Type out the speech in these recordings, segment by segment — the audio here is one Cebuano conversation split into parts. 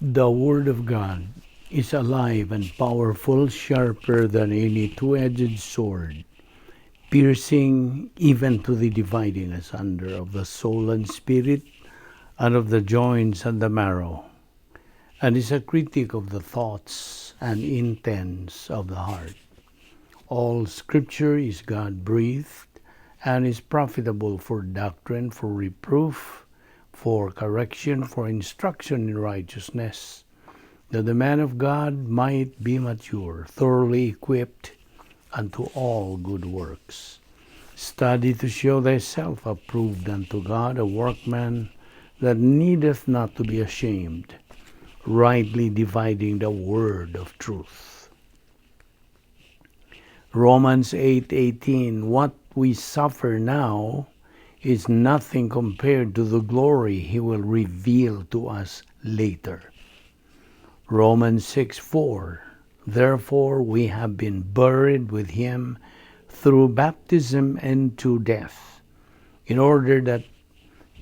The Word of God is alive and powerful, sharper than any two-edged sword, piercing even to the dividing asunder of the soul and spirit, and of the joints and the marrow, and is a critic of the thoughts and intents of the heart. All Scripture is God-breathed and is profitable for doctrine, for reproof, for correction, for instruction in righteousness, that the man of God might be mature, thoroughly equipped unto all good works. Study to show thyself approved unto God, a workman that needeth not to be ashamed, rightly dividing the word of truth. Romans 8:18. What we suffer now is nothing compared to the glory he will reveal to us later. Romans 6:4. Therefore we have been buried with him through baptism into death, in order that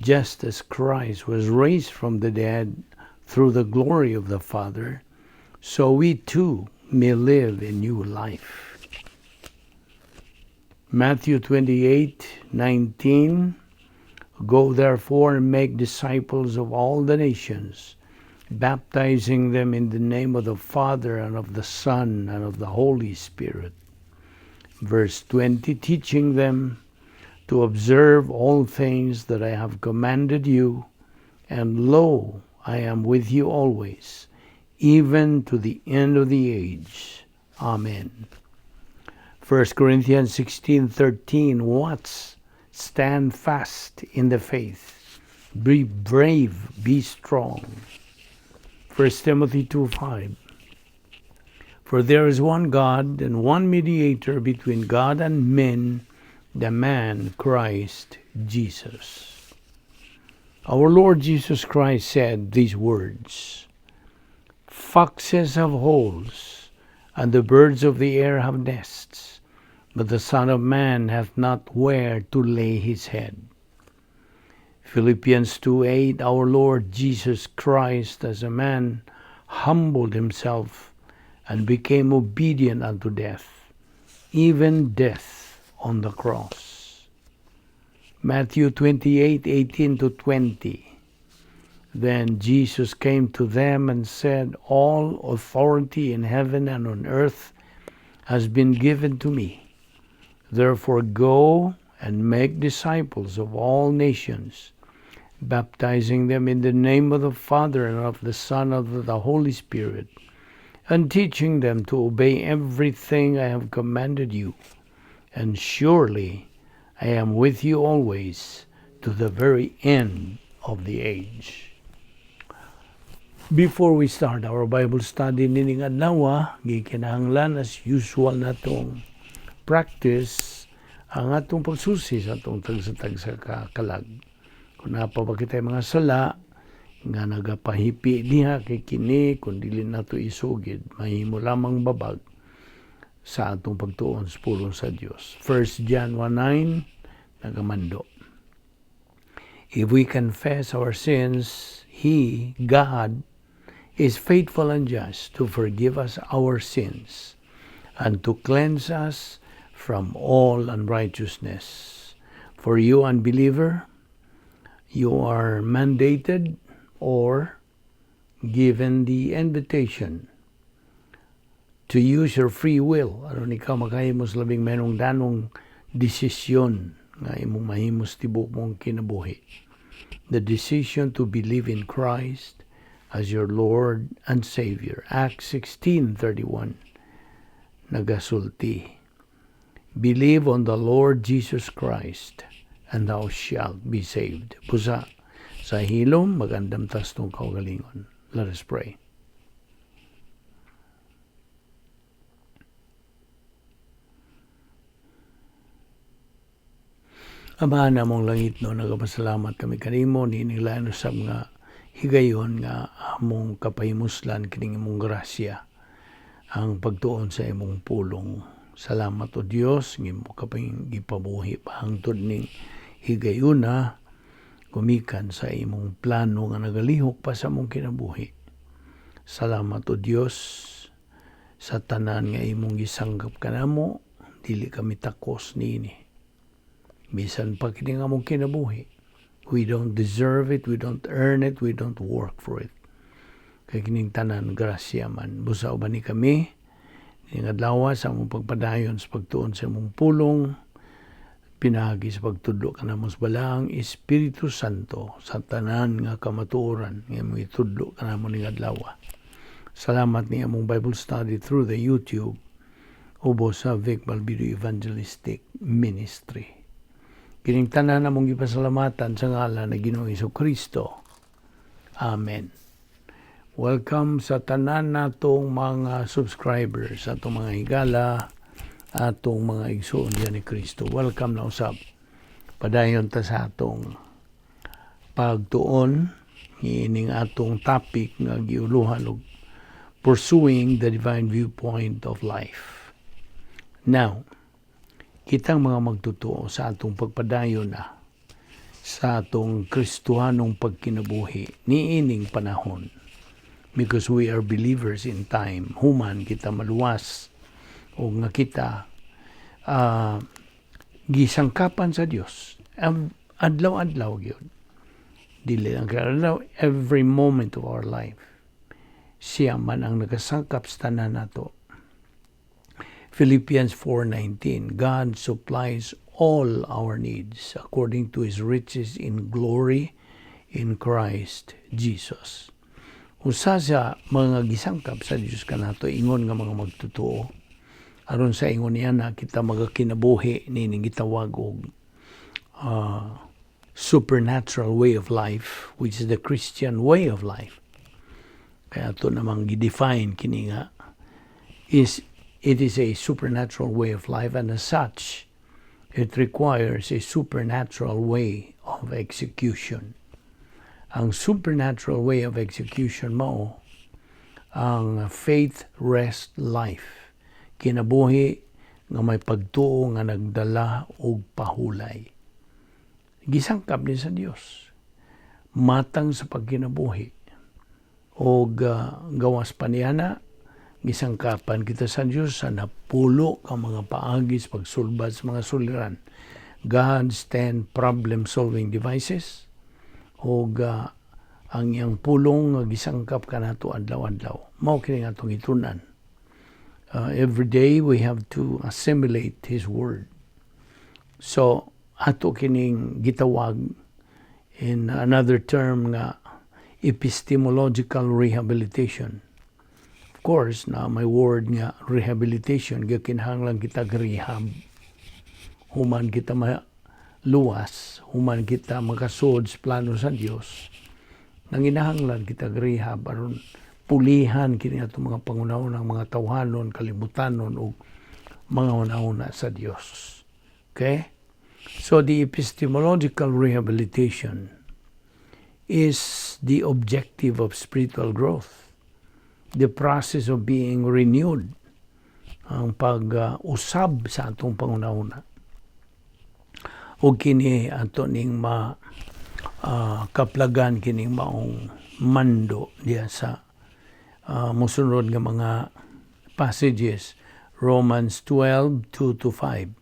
just as Christ was raised from the dead through the glory of the Father, so we too may live a new life. Matthew 28:19. Go therefore and make disciples of all the nations, baptizing them in the name of the Father and of the Son and of the Holy Spirit. Verse 20, teaching them to observe all things that I have commanded you, and lo, I am with you always, even to the end of the age. Amen. 1 Corinthians 16:13. Watch, stand fast in the faith, be brave, be strong. 1 Timothy 2:5. For there is one God and one mediator between God and men, the man Christ Jesus. Our Lord Jesus Christ said these words, "Foxes have holes, and the birds of the air have nests, but the Son of Man hath not where to lay his head." Philippians 2:8. Our Lord Jesus Christ as a man humbled himself and became obedient unto death, even death on the cross. Matthew 28:18 to 20. Then Jesus came to them and said, "All authority in heaven and on earth has been given to me. Therefore go and make disciples of all nations, baptizing them in the name of the Father and of the Son and of the Holy Spirit, and teaching them to obey everything I have commanded you. And surely I am with you always, to the very end of the age." Before we start our Bible study nining adlaw, gikinahanglan as usual natong practice ang atong pagsusi sa atong tagsa-tagsa ka kalag. Kung naa pa ba kitay mga sala nga nagapahipi diha, kay kini kung dili nato isugid, mahimo lamang babag sa atong pagtuon sa pulong sa Dios. 1 John 1:9 nagamando, "If we confess our sins, He, God, is faithful and just to forgive us our sins and to cleanse us from all unrighteousness." For you, unbeliever, you are mandated or given the invitation to use your free will aron ikaw makahimo sa labing mahinungdanong desisyon nga imong mahimo sa tibuok mong kinabuhi. The decision to believe in Christ as your Lord and Savior. Acts 16:31 nagasulti, "Believe on the Lord Jesus Christ and thou shalt be saved." Busa sa hilom, mag-andam ta sa atong kaugalingon. Let us pray. Ama namong langitnon, nagapasalamat kami kanimo niining lain usab nga higayon nga among kapahimuslan kining imong grasya, ang pagtuon sa imong pulong. Salamat, o Dios, nga imo kaping gipabuhi pa hangtod ning higayuna gumikan sa imong plano nga nagalihok pa sa among kinabuhi. Salamat, O Dios, sa tanan nga imong gisangkap kanamo, dili kami takos niini. Bisan pa kini nga among kinabuhi. We don't deserve it, we don't earn it, we don't work for it. Kay kining tanan grasya man. Busa ubani kami ning adlaw sa among pagpadayon sa pagtuon sa imong pulong, pinaagi sa pagtudlo kanamo sa Balaang Espiritu Santo sa tanan nga kamatuoran nga imong itudlo kanamo ning adlaw. Salamat ni among Bible study through the YouTube ubos sa Vic Balbido Evangelistic Ministry. Kining tanan among gipasalamatan sa ngalan ng Ginoong Kristo. Amen. Welcome sa tanan natong mga subscribers, atong mga higala, atong mga igsoon diyan ni Kristo. Welcome na usab. Padayon ta sa atong pagtuon ining atong topic nga giuluhan og "Pursuing the Divine Viewpoint of Life." Now, kitang mga magtotoo, sa atong pagpadayon na sa atong Kristohanong pagkinabuhi niining panahon, because we are believers in time human kita maluwas o nga kita gisangkapan sa Dios adlaw-adlaw gyud, dili lang kay adlaw, every moment of our life siya man ang nagasangkap sa tanan nato. Philippians 4:19, "God supplies all our needs according to His riches in glory in Christ Jesus." Usa sa mga gisangkap sa Dios kanato, ingon nga mga magtotoo, aron sa ingon niya na kita magakinabuhi nining gitawag og supernatural way of life, which is the Christian way of life. Kaya ito namang gi-define kini nga is it is a supernatural way of life, and as such it requires a supernatural way of execution. Ang supernatural way of execution mao ang faith rest life. Kinabuhi nga may pagtuo nga nagdala og pahulay. Gisangkap ni sa Dios. Matang sa pagkinabuhi og gawas pa niya na gisangkapan kita sa Dios sa napulo ka mga paagi sa pagsulbad sa mga suliran. God's 10 problem-solving devices og ang iyang pulong nga gisangkap kanato adlaw-adlaw. Mao kini nga atong gitun-an. Every day we have to assimilate His Word. So ato kining gitawag in another term nga epistemological rehabilitation. Of course, na may word nga rehabilitation, gikinahanglan kita rehab. Human kita maluwas, human kita makasud sa plano sa Dios, nanginahanglan kita rehab aron pulihan kini atong mga panghunahuna, mga tawhanon, kalibutanon ug mga hunahuna sa Dios. Okay? So the epistemological rehabilitation is the objective of spiritual growth, the process of being renewed, ang pag-usab sa atong panghunahuna. O kini ato ning ma kaplagan kining maong mando diya sa musunod nga mga passages, Romans 12:2 to 5,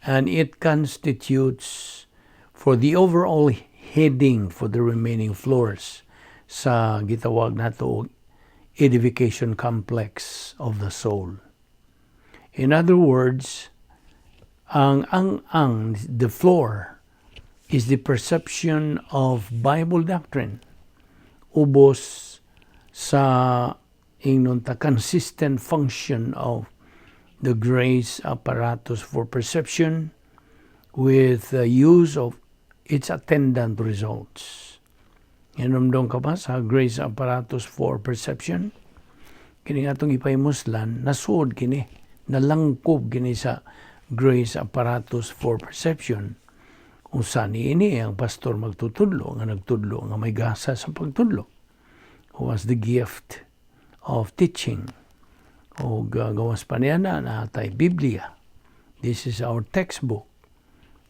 and it constitutes for the overall heading for the remaining floors sa gitawag nato edification complex of the soul. In other words, ang the floor is the perception of Bible doctrine ubos sa ingnon ta consistent function of the grace apparatus for perception with the use of its attendant results. Hinumdom ka ba sa grace apparatus for perception? Kini nga atong ipahimuslan, nasuod kini, nalangkob kini sa grace apparatus for perception. Usa niini ang pastor magtutudlo, nga nagtudlo, nga may gasa sa pagtudlo, who has the gift of teaching. O gawas pa niya na natay Biblia. This is our textbook.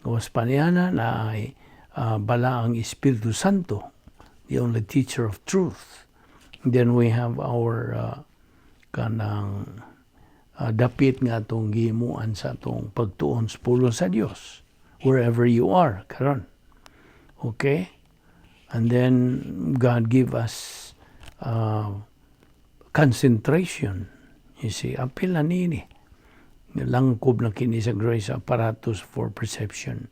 Gawas pa niya na ay Balaang Espiritu Santo, the only teacher of truth. Then we have our kanang dapit nga atong gihimuan sa atong pagtuon sa pulong sa Dios wherever you are karon. Okay? And then God give us concentration. You see, apil na nini. Langkob na kini sa grace apparatus for perception.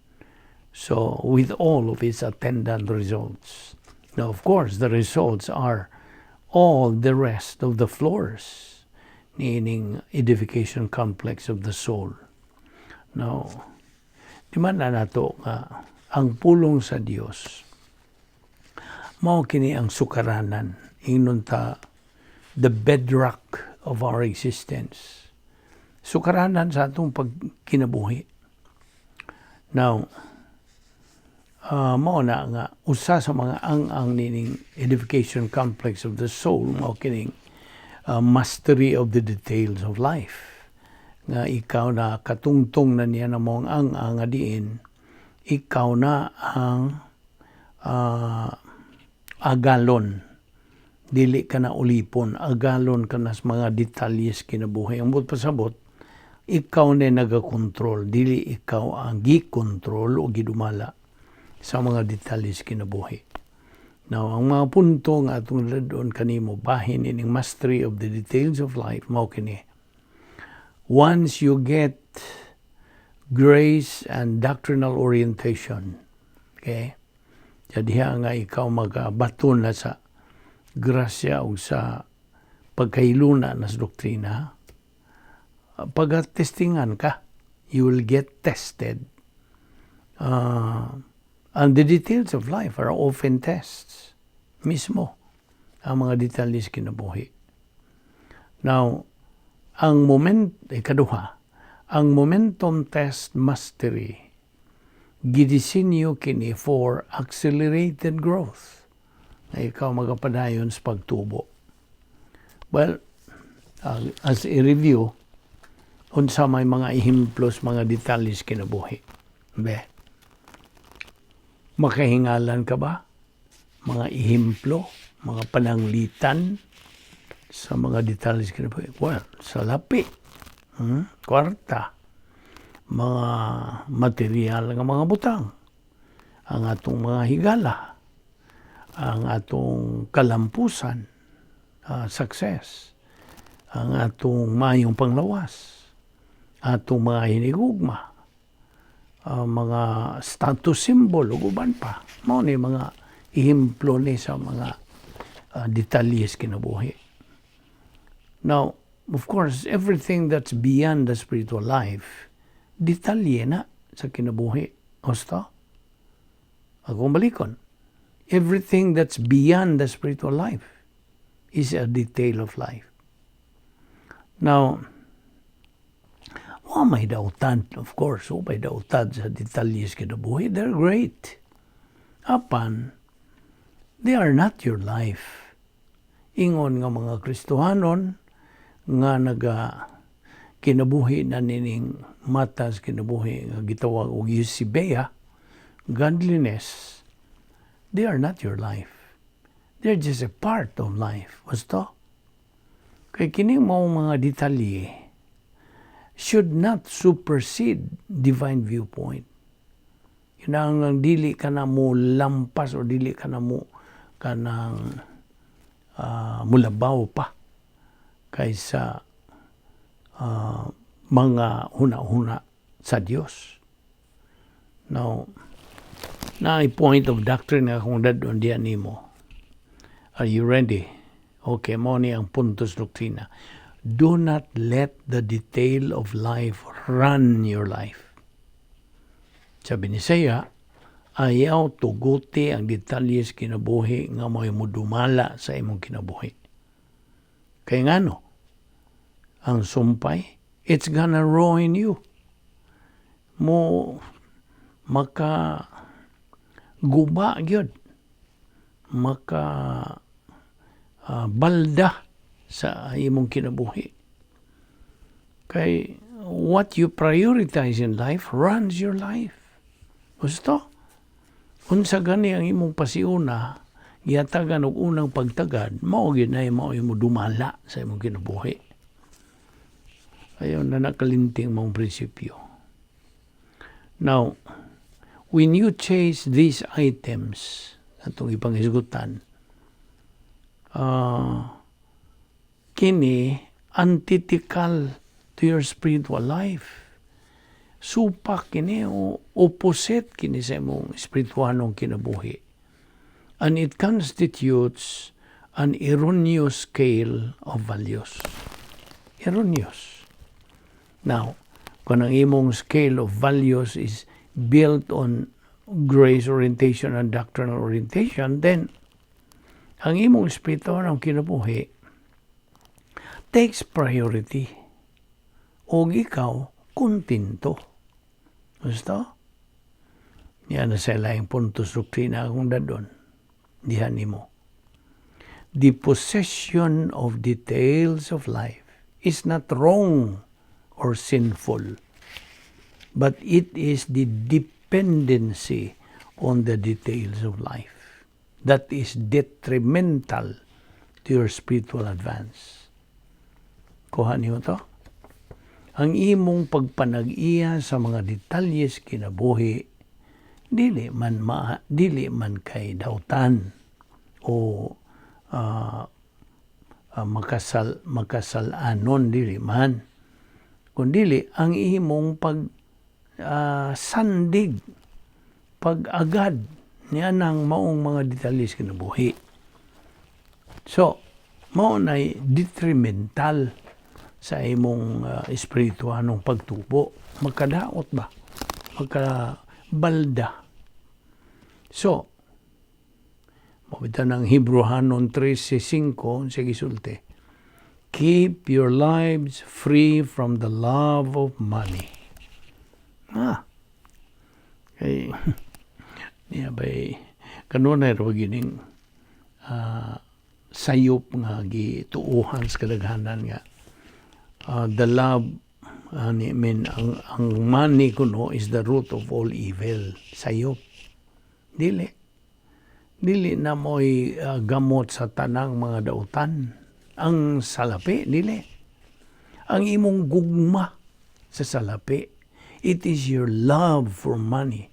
So, with all of its attendant results. Now, of course, the results are all the rest of the floors niining edification complex of the soul. Now, di man na nato nga ang pulong sa Dios mao kini ang sukaranan, ingnon ta, the bedrock of our existence, sukaranan sa atong pagkinabuhi. Now, mao na nga usa sa mga ang-ang nining edification complex of the soul mao kining mastery of the details of life, nga ikaw na katungtong na niya na mong ang nga diin ikaw na ang agalon, dili ka na ulipon, agalon ka na sa mga detalye kinabuhi. Ang buot pasabot, ikaw na nagakontrol, dili ikaw ang gikontrol o gidumala sa mga detalye kinabuhi. Now, ang mga punto nga atong doon kanimo bahin ining mastery of the details of life mao kini. Once you get grace and doctrinal orientation, okay? Jadi nga ikaw magabaton na sa grasya o sa pagkahiluna na sa doktrina, pagka-testingan ka, you will get tested. And the details of life are often tests. Mismo, ang mga detalye sa kinabuhi. Now, ang moment, ikaduha, ang momentum test mastery, gidisenyo kini for accelerated growth na ikaw magapadayon sa pagtubo. Well, as a review, unsa may mga ehemplos, mga detalye sa kinabuhi? Be, makahingalan ka ba? Mga ehemplo, mga pananglitan sa mga detalye sa kinabuhi? Well, sa lapi, Kwarta, mga material nga mga butang, ang atong mga higala, ang atong kalampusan, success, ang atong mayong panglawas, atong mga hinigugma, mga status symbol ug uban pa. Mao ni mga ehemplo ni sa mga detalye sa kinabuhi. Now, of course, everything that's beyond the spiritual life, detalye na sa kinabuhi. Husto? Akong balikon. Everything that's beyond the spiritual life is a detail of life. Now, wa may dautan, of course, wa may dautan sa detalye sa kinabuhi. They're great. Apan, they are not your life. Ingon nga mga Kristohanon nga naga kinabuhi na nining matas kinabuhi nga gitawag og eusebeia, godliness, they are not your life. They're just a part of life. Husto? Kay kini mao mga detalye should not supersede divine viewpoint. Kinahanglan dili ka na mo lampas o dili ka na mo kanang mulabaw pa kaysa mga huna-huna sa Dios. Now, na point of doctrine nga akong dad-on diya nimo. Are you ready? Okay, mao ni ang puntos doktrina. Do not let the detail of life run your life. Sabi ni Saya, ayaw tuguti ang detalye sa kinabuhi nga mo'y mudumala sa imong kinabuhi. Kay ngano? Ang sumpay, it's gonna ruin you. Mo maka guba gyud. Maka balda sa imong kinabuhi. Kay what you prioritize in life runs your life. Husto? Unsa gani ang imong pasiuna, Gihatagan og unang pagtagad, mao gyud na mao mo dumala sa imong kinabuhi. Ayaw na nakalinting maong prinsipyo. Now, when you chase these items, atong ipanghisgutan, kini antithetical to your spiritual life. Supak kini o opposite kini sa imong espiritualong kinabuhi. And it constitutes an erroneous scale of values. Erroneous. Now, kung ang imong scale of values is built on grace orientation and doctrinal orientation, then ang imong espiritual kinabuhi takes priority. O ikaw, kontento. Gusto? Yan na sa laing puntos doktrina akong dadon. Dihan nimo. The possession of details of life is not wrong or sinful, but it is the dependency on the details of life that is detrimental to your spiritual advance. Kuha niyo to? Ang imong pagpanag-iya sa mga detalye sa kinabuhi dili man kay dautan o makasal-anon, dili man, kundili ang imong pag sandig, pag-agad niya ng maong mga detalye sa kinabuhi. So mao nay detrimental sa imong espirituanong pagtubo, magkadaot ba, magkabalda. So mao bitaw ng Hebreohanon 13:5 sa gisulti, "Keep your lives free from the love of money." Ah. Kay niya bay kanunay ra gining sayop nga gituohan sa kadaghanan nga the love ni mean ang money kuno is the root of all evil. Sayop. Dili. Dili na mo'y gamot sa tanang mga dautan. Ang salapi, dili. Ang imong gugma sa salapi, it is your love for money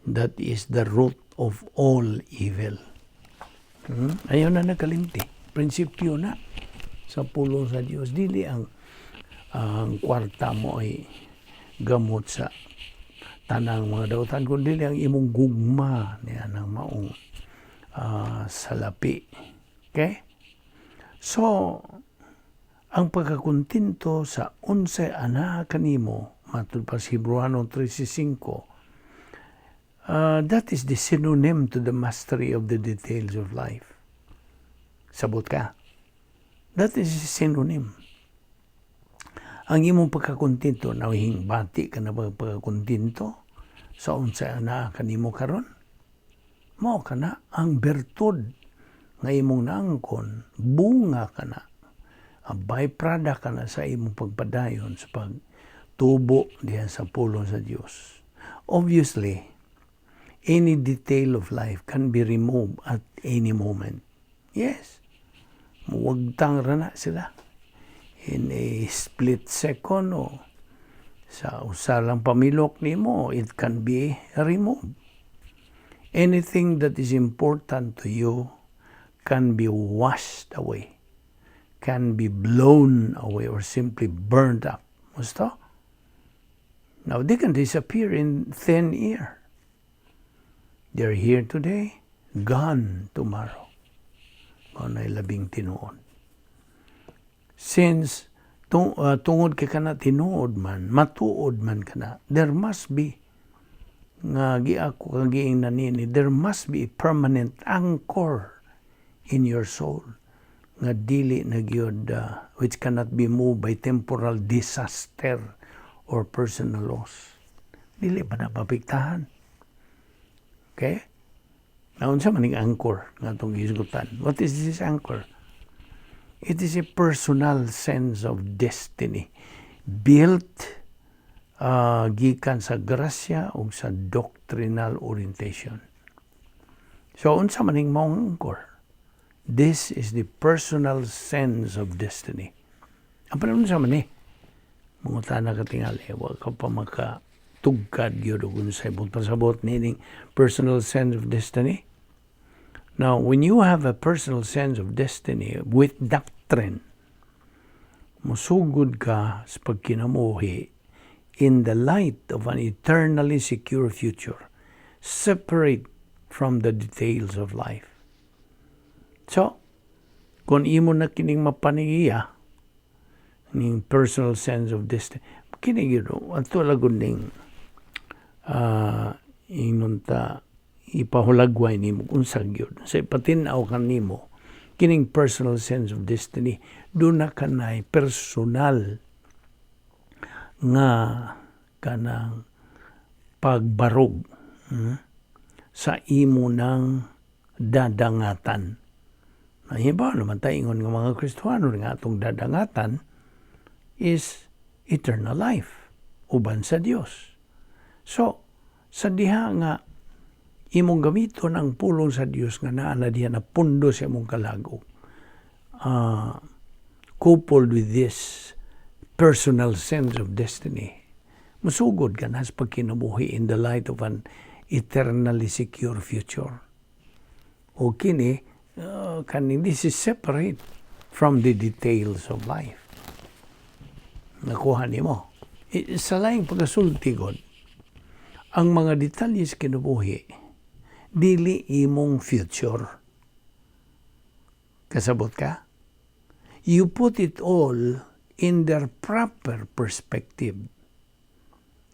that is the root of all evil. Ayaw na nakalimti. Prinsipyo na sa pulong sa Dios. Dili ang kwarta mo ay gamot sa tanang mga dautan, kundi ang imong gugma niya ng maong salapi. Okay? So, ang pagkakontento sa unsay anaa kanimo, matud pa sa Hebreohanon 13:5, that is the synonym to the mastery of the details of life. Sabot ka. That is a synonym. Ang imong pagkakontento, nahingbati ka na ba pagkakontento sa unsay anaa kanimo karon? Mao kana ang bertud nga imong naangkon, bunga kana, ang byproduct kana sa imong pagpadayon sa pagtubo diha sa pulong sa Dios. Obviously, any detail of life can be removed at any moment. Yes. Muwagtang ra na sila. In a split second o sa usa lang pamilok nimo, it can be removed. Anything that is important to you can be washed away, can be blown away, or simply burned up. Gusto? Now, they can disappear in thin air. They're here today, gone tomorrow. Mao na labing tinuod. Since tungod kay kana tinuod man, matuod man kana, there must be nga giako kang giingnan nini, there must be a permanent anchor in your soul nga dili na gyud which cannot be moved by temporal disaster or personal loss. Dili ba na mapiktahan? Okay? Naunsa man ning anchor nga atong gihisgutan? What is this anchor? It is a personal sense of destiny built gikan sa grasya o sa doctrinal orientation. So, unsa maning maong anchor? This is the personal sense of destiny. Ang panahon sa man ni, mangutana ka tingali, wa ka pa makatugkad gyud og unsay buot pasabot nining personal sense of destiny. Now, when you have a personal sense of destiny with doctrine, musugod ka sa pagkinabuhi in the light of an eternally secure future, separate from the details of life. So, kung imo na kining mapanigiya, ning personal sense of destiny, kini gyud, ato lagod ning ingnon ta ipahulagway nimo unsa gyud sa ipatin-aw kanimo kining personal sense of destiny. Duna kanay personal nga kanang pagbarog sa imo ng dadangatan. Nahibaw naman ta ingon nga mga Kristohano nga atong dadangatan is eternal life uban sa Dios. So, sa diha nga imong gamiton ang pulong sa Dios nga naa na diha na pundo sa imong kalag-og, coupled with this personal sense of destiny, musugod ka na sa pagkinabuhi in the light of an eternally secure future. O kini, kaning this is separate from the details of life. Nakuha nimo? Sa laing pagkasulti god, ang mga detalye sa kinabuhi, dili imong future. Kasabot ka? You put it all in their proper perspective.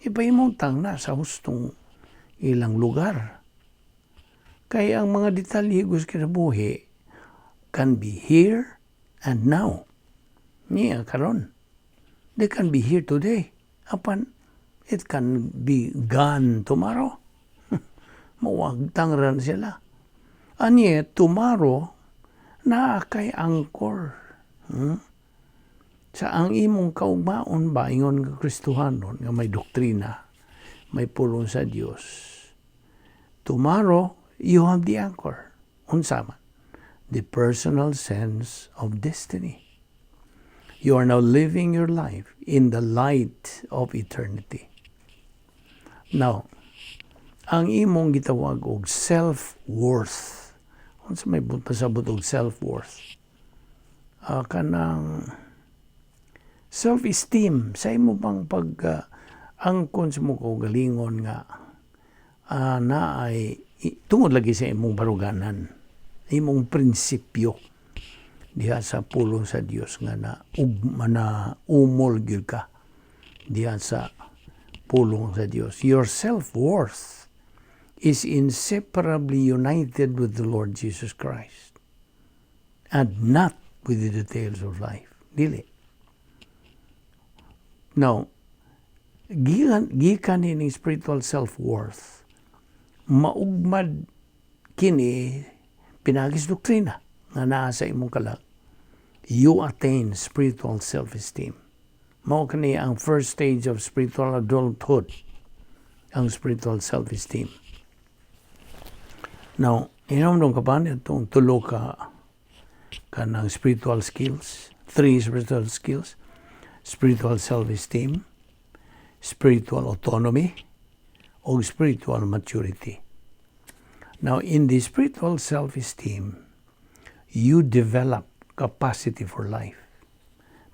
Ipahimutang na sa hustong ilang lugar. Kaya ang mga detalye sa kinabuhi can be here and now. Niya karon. They can be here today. Apan, it can be gone tomorrow. Mawagtang ran sila. And yet, tomorrow, naa kay anchor. Sa ang imong kaugmaon ba, ingon nga Kristohanon, nga may doktrina, may pulong sa Dios. Tomorrow, you have the anchor. Unsa man? The personal sense of destiny. You are now living your life in the light of eternity. Now, ang imong gitawag og self-worth. Unsa may pasabot og self-worth? Kanang self-esteem sa imo bang pag angkon sa imong kaugalingon nga na ay tungod lagi sa imong baruganan, imong prinsipyo diha sa pulong sa Dios nga na umol gyud ka diha sa pulong sa Dios. Your self-worth is inseparably united with the Lord Jesus Christ and not with the details of life. Dili. Now, gikan ini spiritual self-worth, maugmad kini pinaagi sa doktrina nga naa sa imong kalag. You attain spiritual self-esteem. Mao kani ang first stage of spiritual adulthood, ang spiritual self-esteem. Now, inom ka ba itong tulo ka kanang spiritual skills, three spiritual skills: spiritual self-esteem, spiritual autonomy, o spiritual maturity. Now, in the spiritual self-esteem, you develop capacity for life.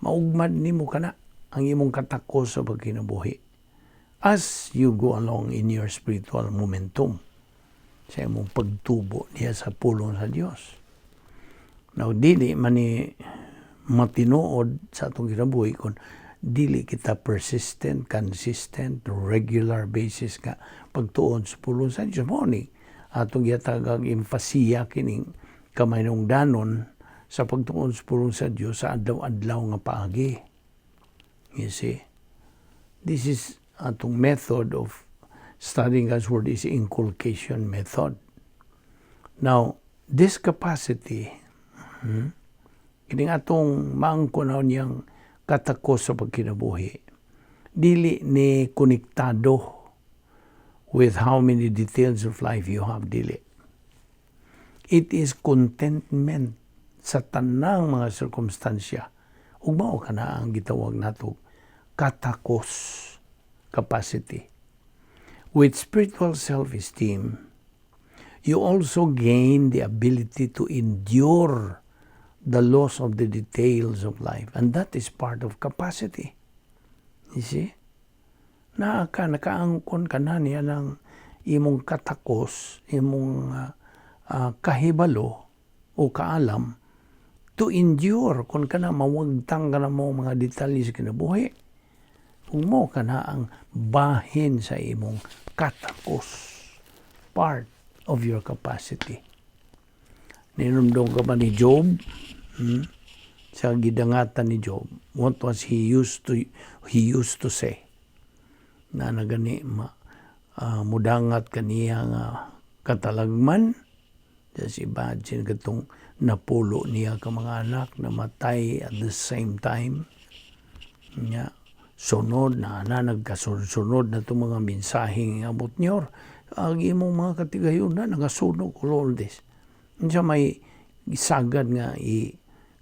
Maugmad nimo kana ang imong katakos sa pagkinabuhi as you go along in your spiritual momentum sa imong pagtubo diha sa pulong sa Dios. Now, dili man ni matinuod sa atong kinabuhi kung dili kita persistent, consistent, regular basis nga pagtuon sa pulong sa Dios. Mao ni atong gihatag empasiya kining kamanungdanon sa pagtuon sa pulong sa Dios sa adlaw-adlaw nga paagi. You see? This is atong method of studying God's Word is inculcation method. Now, this capacity, kining atong maangkon niyang katakos sa pagkinabuhi, dili ni konektado with how many details of life you have, dili. It is contentment sa tanang mga sirkumstansya. Ug mao kana ang gitawag nato katakos, capacity. With spiritual self-esteem, you also gain the ability to endure the loss of the details of life. And that is part of capacity. You see? Naa ka, nakaangkon ka na niya ng imong katakos, imong kahibalo o kaalam to endure kung kana mawagtang ka na mo mga detalye sa kinabuhi. Kung mao kana ang bahin sa imong katakos, part of your capacity. Ninumdum ka ba ni Job? Hmm? Sa gidangatan ni Job, what was he used to say? Na nagani ma mudangat kaniya nga katalagman. Just imagine katong napulo niya ka mga anak namatay at the same time. Nya, sunod na na nagkasunod-sunod na itong mga mensaheng abot niyo. Ang imong mga katigayunan nagasunog, all this. Unsa may isagad nga i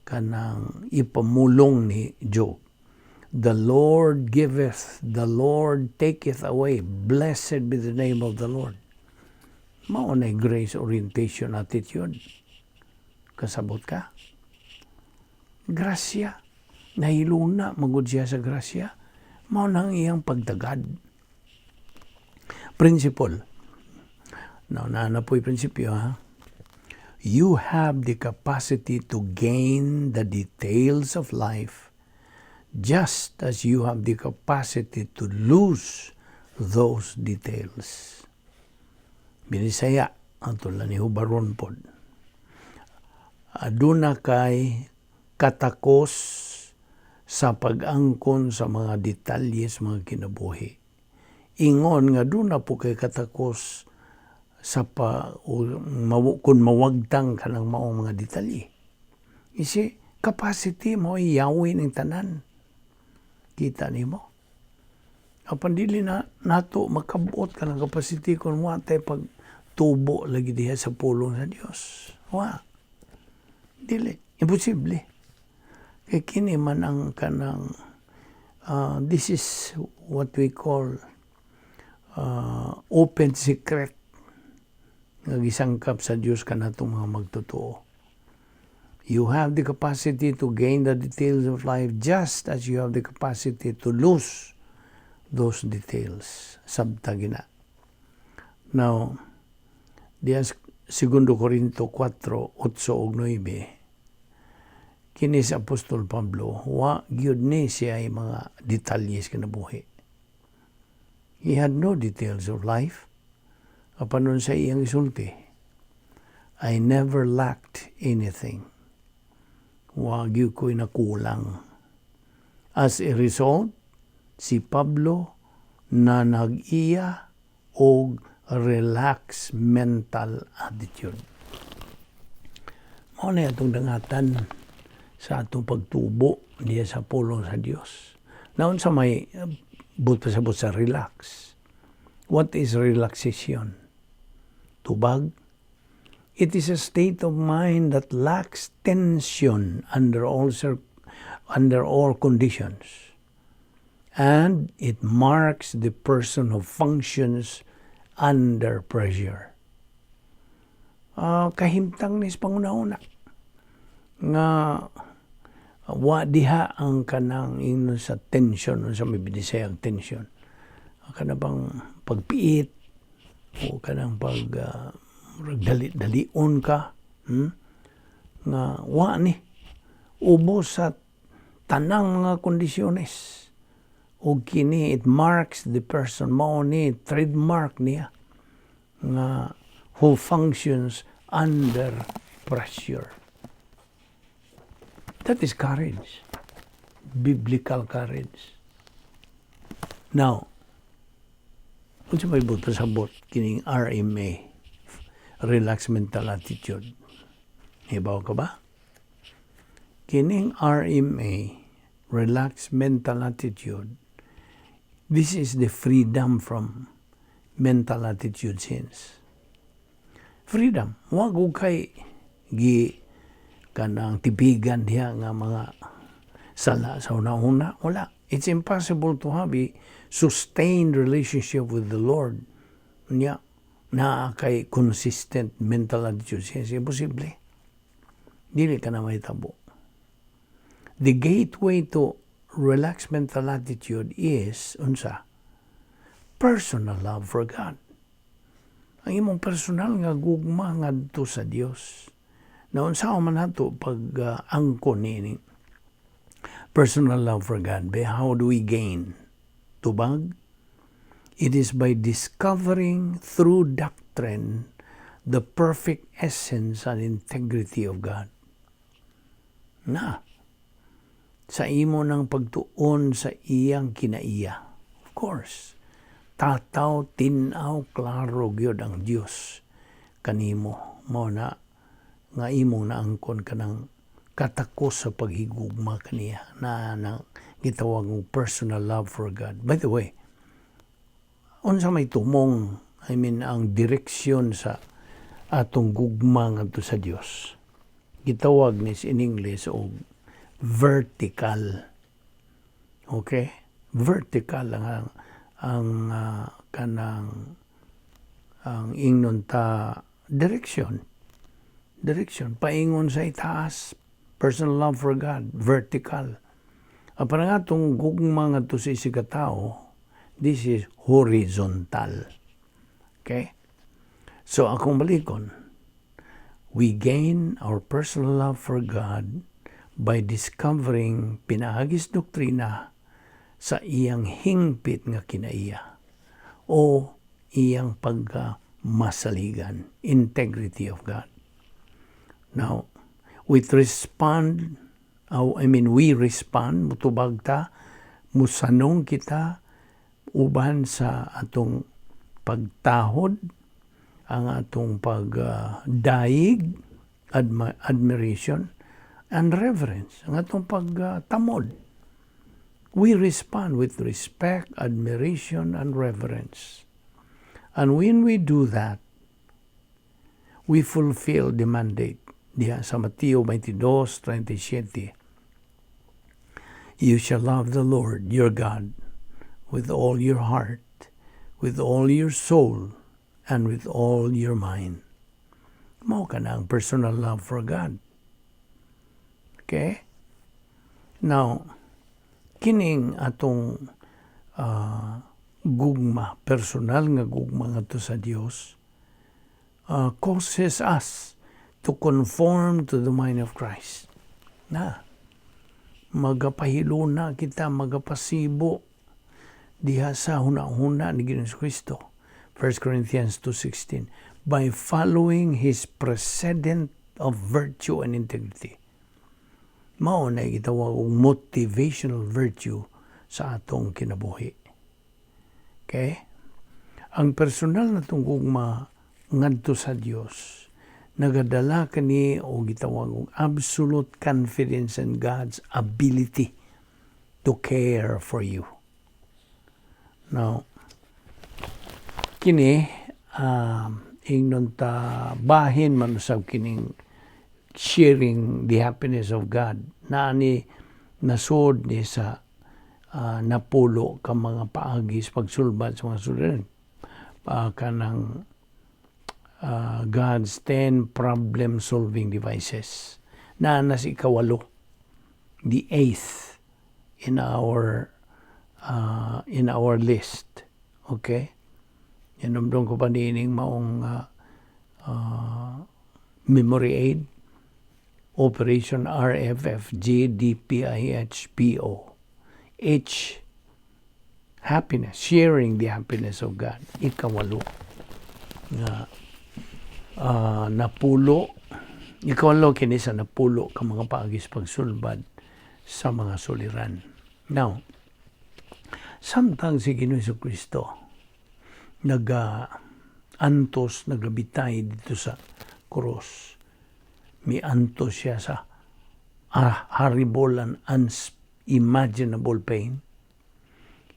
kanang ipamulong ni Job? "The Lord giveth, the Lord taketh away. Blessed be the name of the Lord." Mao na grace orientation attitude. Kasabot ka? Grasya. Nahiluna, magud siya sa grasya. Mao na ang iyang pagtagad. Principle. Now, na po'y prinsipyo, ha? You have the capacity to gain the details of life just as you have the capacity to lose those details. Binisaya, ang tula ni Hubaron pod. Aduna kay katakos sa pag-angkon sa mga detalye sa mga kinabuhi. Ingon nga duna po kay katakos sa pa o, maw, kung mawagtang ka ng maong mga detalye. Isi, capacity mo yawi ng tanan. Kita nimo. Apan dili na nato makabot ka ng capacity kung wa tay pag tubo lagi diha sa pulong sa Dios. Wa. Dili. Imposible. Kay kini man ang kanang this is what we call open secret nga gisangkap sa Dios kanatong mga magtotoo. You have the capacity to gain the details of life just as you have the capacity to lose those details. Sabta gina. Now, diya Segundo Corinto 4, 8 ug 9, kini si Apostol Pablo, wa gyud ni siya ay mga detalye sa kinabuhi. He had no details of life. Apan nun sa iyang isulti, "I never lacked anything." Wa gyud ko'y nakulang. As a result, si Pablo na nag-iya og relaxed mental attitude. Mao na atong dangatan sa atong pagtubo diya sa pulong sa Dios. Naon sa may buot pasabot sa relax? What is relaxation? Tubag. It is a state of mind that lacks tension under all conditions. And it marks the person who functions under pressure. Kahimtang ni sa panguna-una nga wa diha ang kanang ingnon sa tension, sa may Binisayang tension, ang kanang bang pagpiit o kanang pag dali dalion ka, Nga wa ni ubos sa tanang mga kondisyones ug kini, it marks the person, mao ni trademark niya nga who functions under pressure. That is courage, biblical courage. Now, unsa may buot pasabot kining RMA, relax mental attitude? Hibaw ka ba? Kining RMA, relax mental attitude, this is the freedom from mental attitude sins. Freedom. Wa ko kay gi kanang tipigan diha nga mga sala sa una-una. Wala. It's impossible to have a sustained relationship with the Lord. Nya, naa kay consistent mental attitude. Yes, imposible. Dili ka na mahitabo. The gateway to relaxed mental attitude is, unsa? Personal love for God. Ang imong personal nga gugma ngadto sa Dios. Na unsa man nato pag angkon niini personal love for God? Be, how do we gain? Tubag? It is by discovering through doctrine the perfect essence and integrity of God. Na, sa imo ng pagtuon sa iyang kinaiya. Of course, tataw, tinaw, klaro gyud ang Dios kanimo. Mao na nga imong naangkon kanang katakos sa paghigugma kaniya na gitawag og personal love for God. By the way, unsa may tumong, I mean, ang direksyon sa atong gugma ngadto sa Dios? Gitawag ni in English og vertical. Okay? Vertical ang kanang ang ingnon ta direction. Direction paingon sa itaas, personal love for God, vertical. Ang parang atong gugma ngadto sa isig ka tawo, this is horizontal. Okay? So akong balikon, we gain our personal love for God by discovering pinaagis doktrina sa iyang hingpit nga kinaiya o iyang pagka masaligan, integrity of God. Now, we respond, oh, I mean, we respond, mutubag ta, musanong kita, uban sa atong pagtahod, ang atong pagdaig, admiration, and reverence, ang atong pagtamod. We respond with respect, admiration, and reverence. And when we do that, we fulfill the mandate. Diha sa Mateo 22:37, "You shall love the Lord your God with all your heart, with all your soul, and with all your mind." Mao ka na ang personal love for God. Okay? Now, kining atong gugma, personal nga gugma ngadto sa Dios, causes us to conform to the mind of Christ. Na, magapahiluna kita, magapasibo diha sa huna-huna ni Ginoong Kristo. 1 Corinthians 2:16, by following His precedent of virtue and integrity. Mao na gitawag og motivational virtue sa atong kinabuhi. Okay? Ang personal na gugma ngadto sa Dios nagadala kani og gitawag og absolute confidence in God's ability to care for you. Now, kini ingnon ta bahin man usab kining sharing the happiness of God na ani nasod ni sa napulo ka mga paagi sa pagsulbad sa mga suliran, kanang God's 10 problem solving devices na nasa ikawalo, the eighth in our list, okay? Hinumdum ko pa niining maong memory aid, Operation RFFGDPIHPO. H, happiness, sharing the happiness of God. Ikawalo nga napulo, ikawalo kini sa napulo ka mga paagis pagsulbad sa mga suliran. Now, samtang si Ginoong Kristo naga antos, nagabitay dito sa cross, miantos siya sa horrible and unimaginable pain.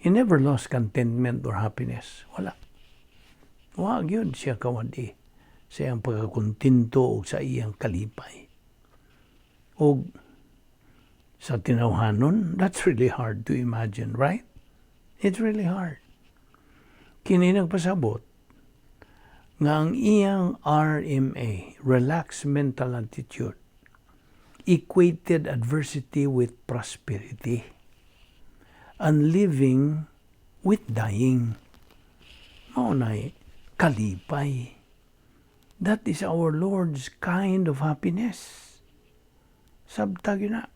He never lost contentment or happiness. Wala. Wa gyud siya kawadi sa iyang pagkakontento o sa iyang kalipay. O sa tinawhanon, that's really hard to imagine, right? It's really hard. Kini nagpasabot nga ang iyang RMA, relaxed mental attitude, equated adversity with prosperity and living with dying. Mao nay kalipay. That is our Lord's kind of happiness. Sabta gyud na.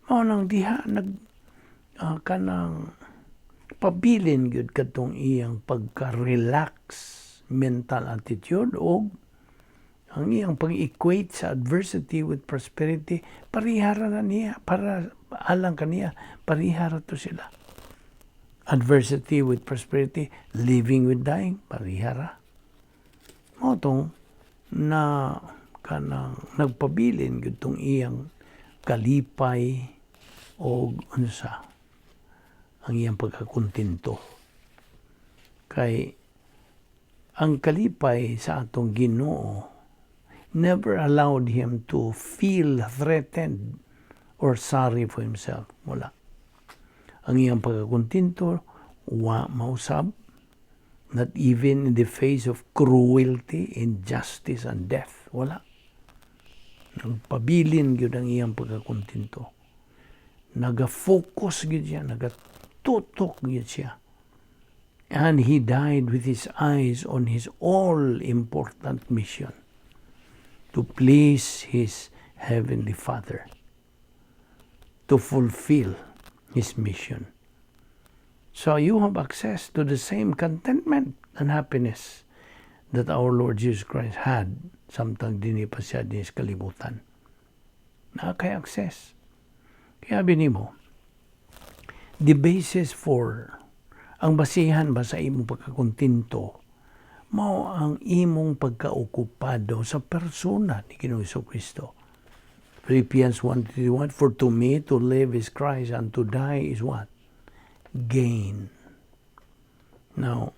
Mao nang diha nag kanang pabilin gyud kadtong iyang pagka-relax mental attitude o ang iyang pag-equate sa adversity with prosperity, parihara na niya, para alang kaniya, parihara to sila. Adversity with prosperity, living with dying, parihara. Mao tong na kanang nagpabilin gyud tong iyang kalipay o unsa ang iyang pagkakontento. Kay ang kalipay sa atong Ginoo never allowed him to feel threatened or sorry for himself. Wala. Ang iyang pagkakontento, wa mausab, not even in the face of cruelty, injustice, and death. Wala. Nagpabilin gyud ang iyang pagkakontento. Naga-focus gyud siya, nagatutok gyud siya. And he died with his eyes on his all-important mission to please his heavenly Father, to fulfill his mission. So you have access to the same contentment and happiness that our Lord Jesus Christ had samtang dinhi pa siya dinhi sa kalibutan. Naa kay access. Kaya nimo, the basis for ang basihan ba sa imong pagkakontento mao ang imong pagkaokupado sa persona ni Ginoong Kristo. Philippians 1:21, "For to me to live is Christ and to die is what? Gain." Now,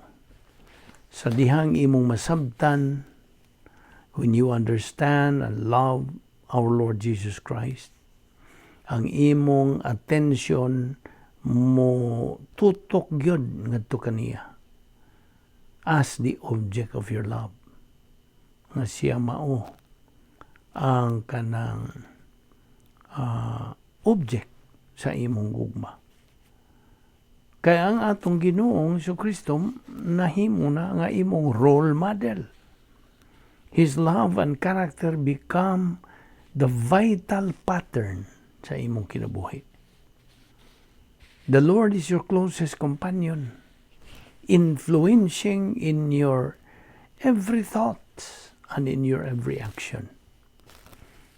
sa dihang imong masabtan, when you understand and love our Lord Jesus Christ, ang imong attention mo tutok gyud ngadto kaniya as the object of your love, nga siya mao ang kanang object sa imong gugma. Kaya ang atong Ginoong Kristo nahimo na nga imong role model. His love and character become the vital pattern sa imong kinabuhi. The Lord is your closest companion, influencing in your every thought and in your every action.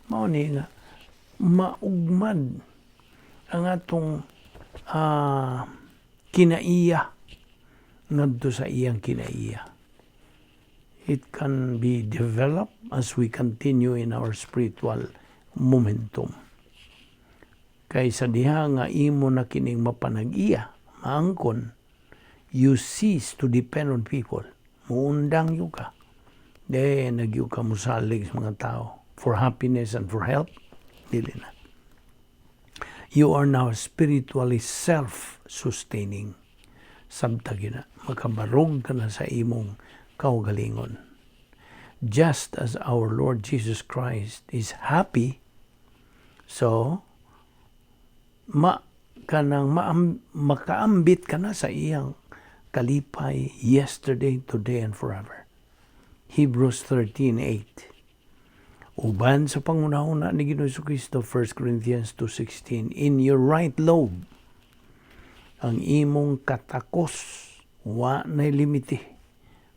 Mao ni nga maugmad ang atong kinaiya ngadto sa iyang kinaiya. It can be developed as we continue in our spiritual momentum. Kay sa diha nga imo na kining mapanag-iya, maangkon, you cease to depend on people. Muundang gyud ka. Di na gyud ka musalig sa mga tao for happiness and for help. Dili na. You are now spiritually self-sustaining. Sabta gyud na, makabarog ka na sa imong kaugalingon. Just as our Lord Jesus Christ is happy, so ma kanang maam, makaambit ka na sa iyang kalipay yesterday, today, and forever. Hebrews 13:8. Uban sa panghunahuna ni Ginoong Kristo, 1 Corinthians 2:16, in your right lobe, ang imong katakos wa na limite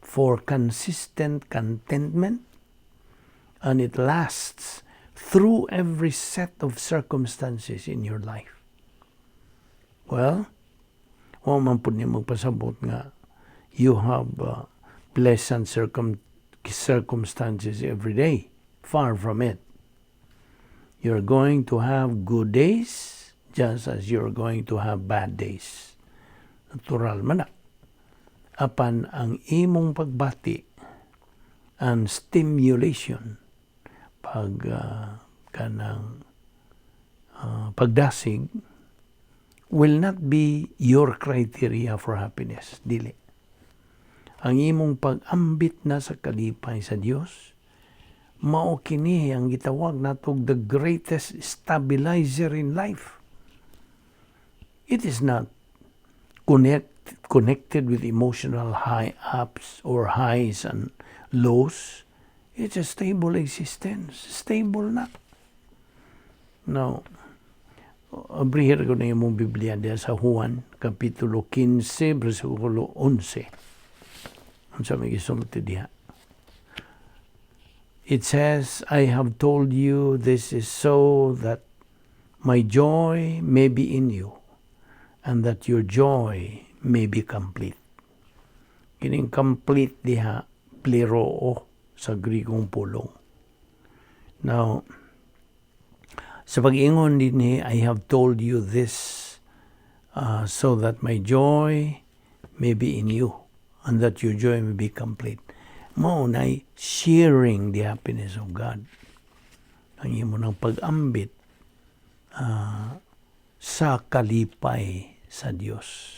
for consistent contentment, and it lasts through every set of circumstances in your life. Well, wa man pud ni magpasabot nga you have pleasant circumstances every day. Far from it. You're going to have good days just as you're going to have bad days. Natural man na. Apan ang imong pagbati, And stimulation, pag kanang pagdasig, will not be your criteria for happiness. Dili. Ang imong pag-ambit na sa kalipay sa Dios, mao kini ang gitawag natog the greatest stabilizer in life. It is not connected with emotional high ups or highs and lows. It's a stable existence. Stable na. Now, abrihin ko na imong Biblia diya sa Juan, Kapitulo 15, versikulo 11. Unsa may gisulti diha? It says, "I have told you this is so that my joy may be in you and that your joy may be complete." Kining "complete" diha, pleroo sa Grigong pulong. Now, sa pag-ingon dinhi, "I have told you this so that my joy may be in you and that your joy may be complete." Mao nay sharing the happiness of God. Ang imo ng pag-ambit sa kalipay sa Dios.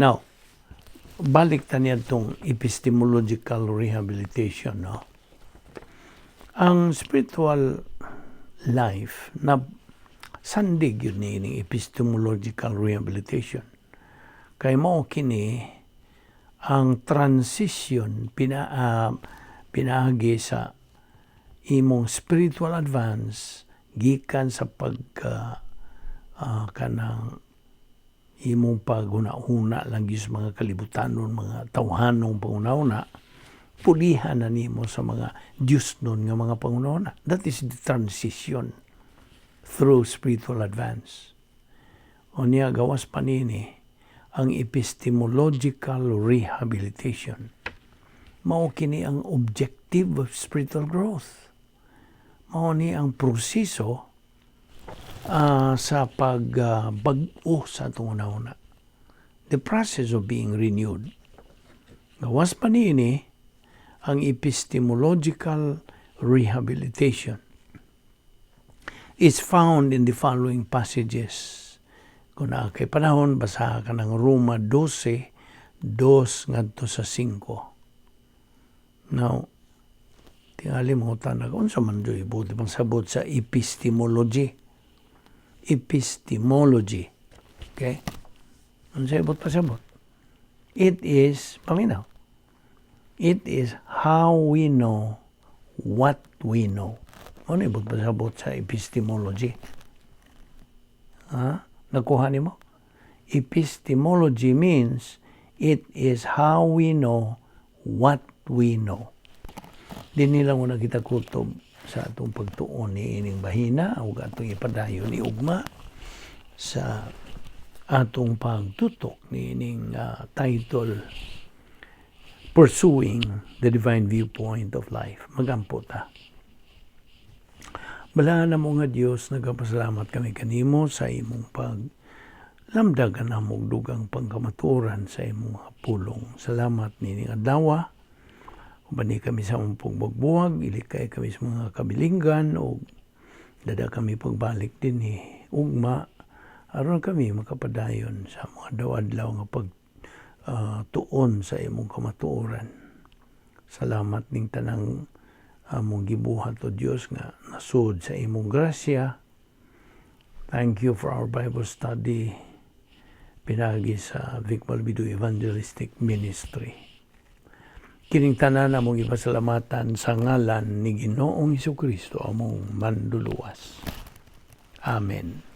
Now, balik ta niya itong epistemological rehabilitation, no? Ang spiritual life na sandig yun ni ining epistemological rehabilitation. Kay mao kini ang transition pinaagi sa imong spiritual advance gikan sa pagka kanang imong paghuna-huna lang gyud sa mga kalibutanon, mga tawhanong panghuna-huna, pulihan na nimo sa mga Diyosnon nga mga panghuna-huna. That is the transition through spiritual advance. O niya, gawas pa nini ang epistemological rehabilitation. Mao kini ang objective of spiritual growth. Mao ni ang proseso sa pagbag-o sa atong una. The process of being renewed. Gawas pa niini ang epistemological rehabilitation is found in the following passages. Kung naa kay panahon, basaha ka ng Roma 12, 2 ngadto sa 5. Now, tingali mo tanag, unsa man do'y buti pang sabot sa epistemology? Epistemology. Okay? Unsa ibot pasabot? It is, paminaw, it is how we know what we know. Ano ibot pasabot sa epistemology? Ha? Nakuha nimo? Epistemology means it is how we know what we know. Dinhi lang muna kita kutob sa atong pagtuon ni ining bahina o atong ipadayon ni ugma sa atong pagtutok ni ining title, Pursuing the Divine Viewpoint of Life. Magampo ta. Balaan na mo nga Dios, nagapasalamat kami kanimo sa imong pag lamdagan namo og dugang pangkamatuoran sa imong mga pulong. Salamat nining adlaw. Ubani kami sa among pagbuwag, ilikay kami sa mga kabilinggan o dada kami pagbalik dinhi ugma aron kami makapadayon sa mga adlaw-adlaw nga pag tuon sa imong kamatuoran. Salamat ning tanang among gibuhat, o Dios, nga nasud sa imong grasya. Thank you for our Bible study pinagi sa Vic Balbido Evangelistic Ministry. Kining tanan among ipasalamatan sa ngalan ni Ginoong Kristo, among Manduluwas. Amen.